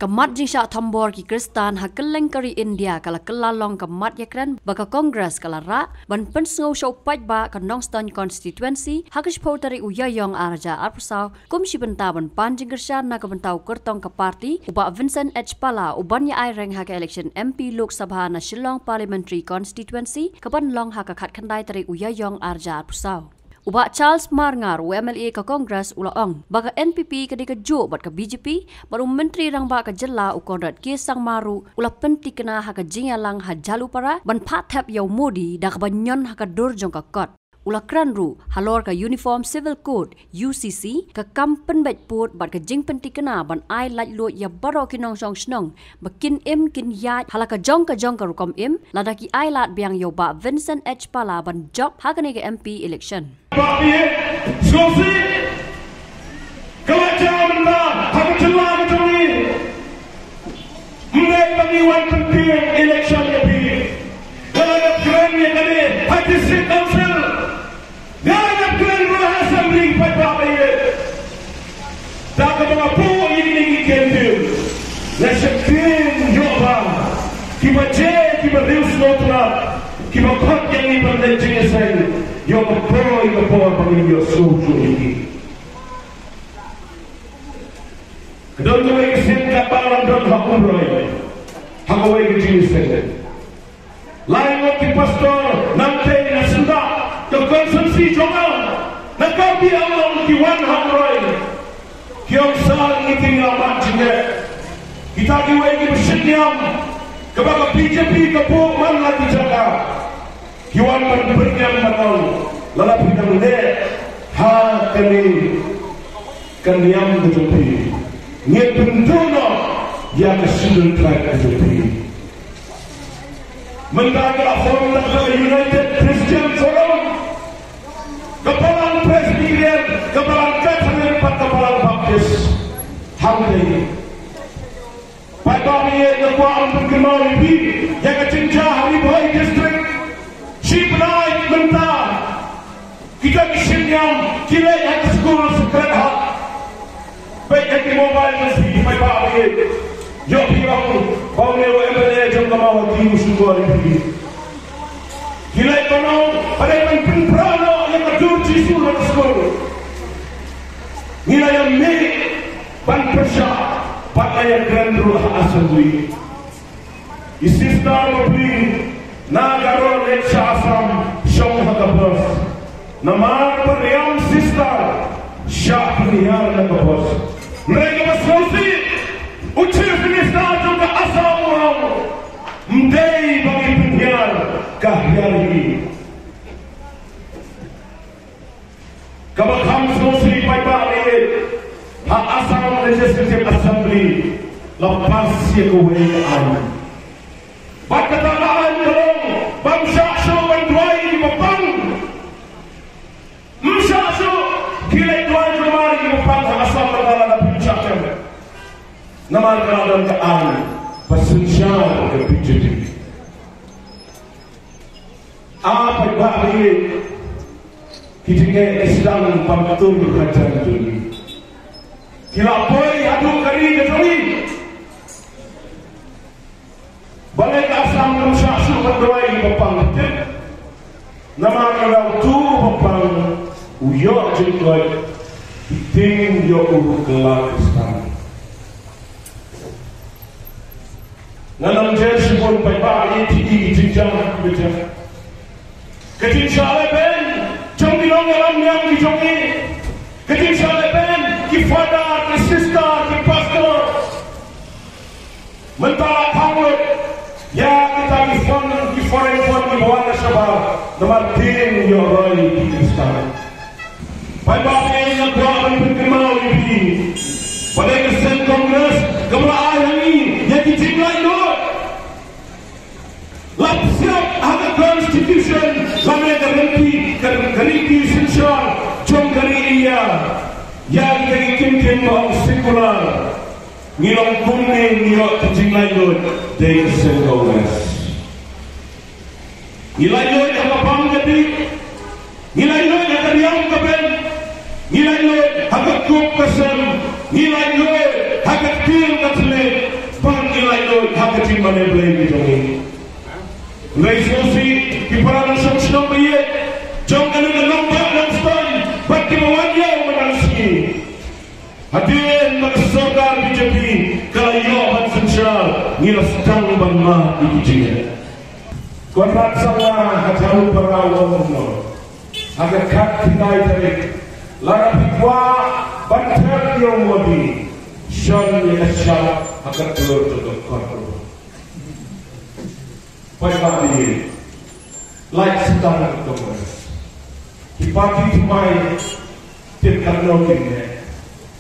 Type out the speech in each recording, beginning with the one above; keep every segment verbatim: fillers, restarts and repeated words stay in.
Ka mat jingshah thombor ki Khristan ha kylleng ka ri India ka la kylla long ka mat ïakren ba ka Congress ka la rah ban pynsngew sha u paidbah ka Nongstoiñ constituency ha ka shiphew tarik u Ïaïong ar hajar arphew saw, kum shi bynta ban pan jingkyrshan na ka bynta u kyrtong ka party, u Bah Vincent H Pala, u ban ïa ai reng ha ka election M P Lok Sabha na Shillong Parliamentary Constituency, ka ban long ha ka khatkhyndai tarik u Ïaïong ar hajar arphew saw. U Bah Charles Marngar, u M L A ka Congress, u la ong ba ka N P P ka dei kajuh bad ka B J P, bad u Myntri Rangbah ka jylla, u Conrad K Sangma ruh u la pyntikna ha ka jingïalang ha Jalupara ban phah thep ïa u Modi da kaba ñion ha ka dur jong ka kot. U la kren ruh halor ka Uniform Civil Code, U C C, ka kam pynbeit pud bad ka jingpyntikna ban ai laitluid ïa baroh ki nongshong shnong ba kin im kin ïaid ha la ka jong ka jong ka rukom im, lada ki ailad biang ïa u Bah Vincent H Pala ban jop ha kane ka M P election. Bah Vincent, sngewsih, ka la jia mynta ha ka jylla ka jong ngi. Ym dei ba ngi wan pyntieng election ïa phi. Nga la dep kren ïa kane ha District Council. Nga la dep kren ruh ha Assembly, paidbah ba ïeit. Da kaba nga buh ïa kine ki kyntien, nga sheptieng ïoh ba kiba je, kiba riewsngewtynnat, kiba khot ïa ngi ban leit jingïaseng, ïoh ka por, ïoh ka por ba ngin ïohsngew ïa ki. Ka don kawei ka sien katba nga don ha Umroi, ha kawei ka jingïaseng. Lai ngut ki pastor nangtei na syndah ka constituency jong nga na Karbi Anglong ki wan ha Umroi. Ki ong sa ngi tieng la mat jingeh. Kita kiwei kiba shit niam, kaba ka B J P ka buh man la ki jaka, ki wan ban pynniam ban ong, lada phi dang leh ha kane ka niam ka jong phi, ngin pynduh noh ïa ka Scheduled Tribe ka jong phi. Mynta ka la form tang ka United Christian Forum, ka Balang Presbyterian, ka Balang Catholic bad ka Balang Baptist. Hangtei. Paidbah ba ïeit, nga kwah ban pynkynmaw ïa phi, ïa ka jingjia ha Ri Bhoi District. Shi bnai mynta kita ki shynniang ki leit ha ki skul Sacred Heart. Peit ha ki mobile, ki paidbah ba ïeit. Ïoh phi ong ba une u M L A jong ka Mawhati u shu kor ïa phi. Ki leit ban ong ba dei ban pynpra noh ïa ka dur Jisu na ka skul. Ngi la ïa mih ban pyrshah bad la ïa kren ruh ha Assembly. I sister bapli na Garo leit sha Assam shong ha ka bus. Namar ba riam sister shah pynhiar na ka bus. Hynrei kaba sngewsih, u Chief Minister jong ka Assam u ong, ym dei ba ngi pynhiar, ka hiar hi. Kaba kham sngewsih paidbah, ha Assam Legislative Assembly la pass ïa kawei ka aiñ. Bad kata ka aiñ ka long ba ym shah shuh ban duwai ïa kiba pang. Ym shah shuh ki leit duwai jong mar ïa kiba pang ha Assam, kata la da pynshah shem. Namar ka la don ka aiñ ba synshar ka B J P. Ah, paidbah ba ïeit, ki jingeh ki sdang ban tur hajan jong ngi. Ki la poi haduh ka ri ka jong ngi. Balei ka Assam kam shah shuh ban duwai ïa kiba pang? Tip, namar lada utu uba pang u ïoh jingkoit, ki tieng ïoh u kylla Khristan. Ngan ym jer shibun paidbah, ïa ki, ki jingjia kiba jia. Ka jingshah lehbeiñ jong ki nongïalam niam ki jong ngi. Ka jingshah lehbeiñ ki father, ki sister, ki pastor. Mynta la khang lut ïa kita ki fund, ki foreign fund kiba wan na shabar, namar tieng ïoh roi ki Khristan. Paidbah, nga kwah ban pynkynmaw ïa phi ba dei ka seng Congress kaba la ai ha ngi ïa ki jinglaitluid. La psiap ha ka Constitution lane ka riti, ka, ka riti synshar jong ka ri India ïa kita ki kyntien ba ong secular. Ngi long kumne, ngi ïoh ki jinglaitluid, dei ka seng Congress. Ngi laitluid ha ka bam ka dih, ngi laitluid ha ka riam ka beiñ, ngi laitluid ha ka kup ka sem, ngi laitluid ha ka ktien ka thylliej, Blei ki jong ngi. Lei sngewsih ki para nongshong shnong ba ïeit jong kane ka nongbah nongstoiñ bad kiba wan ïaw mynta ka sngi. Hadien ba ka sorkar B J P ka la ïoh ban synshar, ngi la sdang ban mad ïa ki jingeh. Conrad Sangma ha Jharupara u ong kumno, ha ka khatkhyndai tarik, lada phi kwah ban thep ïa u Modi, shon ïa ka shap ha ka dur jong ka kot. Paidbah, leit sdang ha ka Congress. Ki party thymmai tip katno kin leh.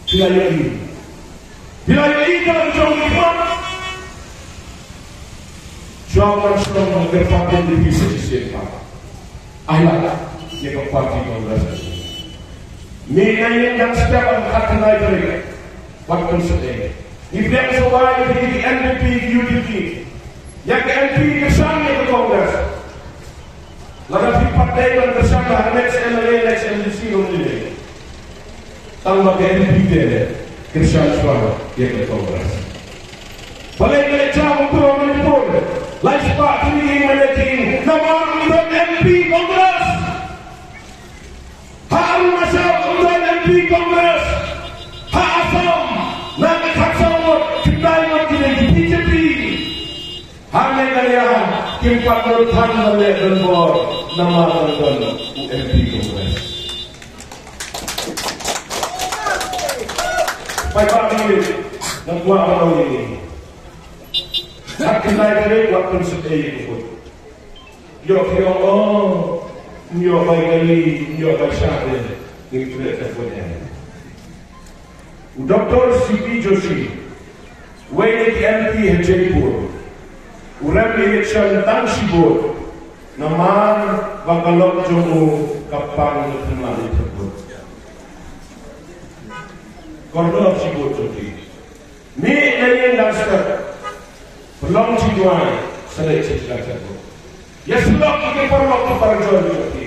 Phi la ïohi, phi la ïohi ka la jong ki khmat. Shuwa ban sdang ha ka party, phi shisien pat ai lad ïa ka party Congress. Mynta ïa dang step ha ka khatkhyndai tarik. Wat pynshai. Ngi pdiang sngewbha ïa ki N P P, U D P, ïa ka N P kyrshan ïa ka Congress. Lada phi pat dei ban kyrshan ha next M L A, next M D C ruh ngi dei. Tang ba ka N P P te kyrshan shuwa ïa ka Congress. Balei ka leit sha u Manipur, lai spah tylli ki M L A ki, namar ym don M P Congress. Ha Arunachal ym don M P Congress. Ha Assam na ka khatsaw ngut, khyndai ngut ki dei ki B J P. Ha Meghalaya kim pat nud than ban leh donbor namar ym don u M P Congress. Paidbah, ngi nang kwah ban ong ïa ngi. Khatkhyndai tarik wat pynshai ïa ka vote. Ïoh phi ong, oh, ym ïoh bai kali, ym ïoh bai shah de, ngim treh ka vote em. U Doctor C P Joshi, uwei na ki M P ha Jaipur, u rem election tang shi vote, namar ba ka lok jong u ka pang ka thymmai vote. Kordor shi vote jong phi. Mih na ïing dang step. Pynlong jingduwai, sa leit sha jaka jong u. Ïa sylok ïa ki paralok ki parajor jong ki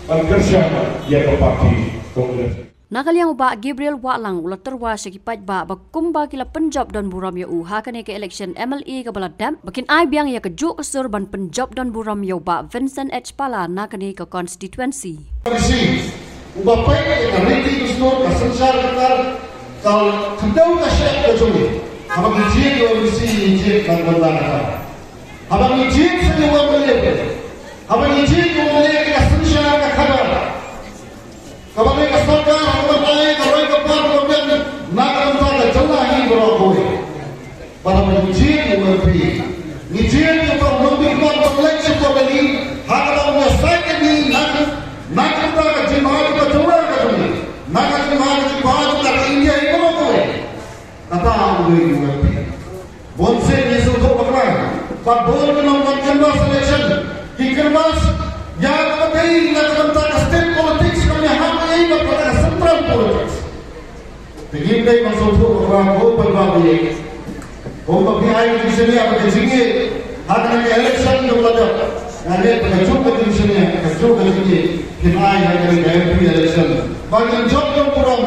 ban kyrshan ïa ka party Congress. Na ka liang u Bah Gabriel Wahlang u la tyrwa sha ki paidbah ba kumba ki la pynjop don burom ïa u ha kane ka election M L A kaba la dep, ba kin ai biang ïa kajuh ka sur ban pynjop don burom ïa u Bah Vincent H Pala na kane ka constituency. Uba peit ïa ka riti dustur, ka synshar ka ktar, ka khyndew ka shyiap ka jong ngi. Haba ngi jied ïa u M D C ngi jied bad bynta ka ktar. Haba ngi jied sa ïa u M L A, haba ngi jied ïa u M L A ka synshar ka khadar. Kaba dei ka sorkar haba ai ka roi ka par ka biang na ka bynta ka jylla hi baroh kawei. Bad haba ngi jied ïa u M P, ngi jied ïa u tang nongmihkhmat ban leit sha Delhi, ha kaba un ïasaid ïa ngi na ka, na ka bynta ka jingbha jong ka jylla ka jong ngi, na ka jingbha ka jingbha jong ka India hi baroh kawei. Kata u dei u M P. Bun sien ngi sngewthuh bakla, bad bun ki nongwan canvass election ki canvass ïa kaba dei na ka bynta ka state politics, kam ïahap ei ei bad kata ka central politics. Te ngim dei ban sngewthuh bakla, ko paidbah ba ïeit. Kumba phi ai ka jingshaniah bad ka jingïeit ha kane ka election kaba la dep, nga ngeit ba kajuh ka jingshaniah, kajuh ka jingïeit phin ai ha kane ka M P election ba ngin jop don burom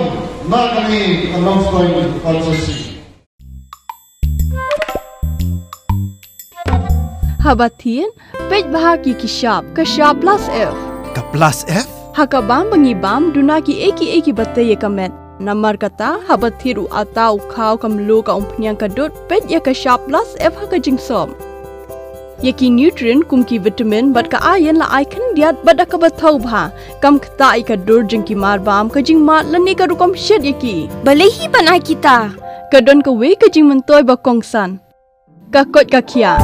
na kane ka Nongstoiñ constituency. Haba thied, peit bha ïa ki shap, ka shap plus F. Ka plus F? Ha ka bam ba ngi bam, duna kiei kiei kiba tei ïa ka met. Namar kata, haba thied u atta, u khaw, ka mluh, ka umphniang, ka dud, peit ïa ka shap plus F ha ka jingsop. Ïa ki nutrient kum ki vitamin bad ka iron la ai khyndiat bad da kaba thaw bha. Kam ktah ïa ka dur jong ki marbam, ka jingmad lane ka rukom shet ïa ki. Balei hi ban ai kita? Ka don kawei ka jingmyntoi ba kongsan. Ka koit ka khiah.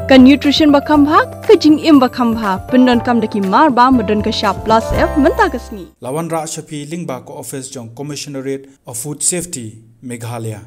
Ka nutrition ba kham bha, ka jingim ba kham bha, pyndonkam da ki marbam ba don ka shap plus F mynta ka sngi. La wanrah sha phi lyngba ka office jong Commissionerate of Food Safety, Meghalaya.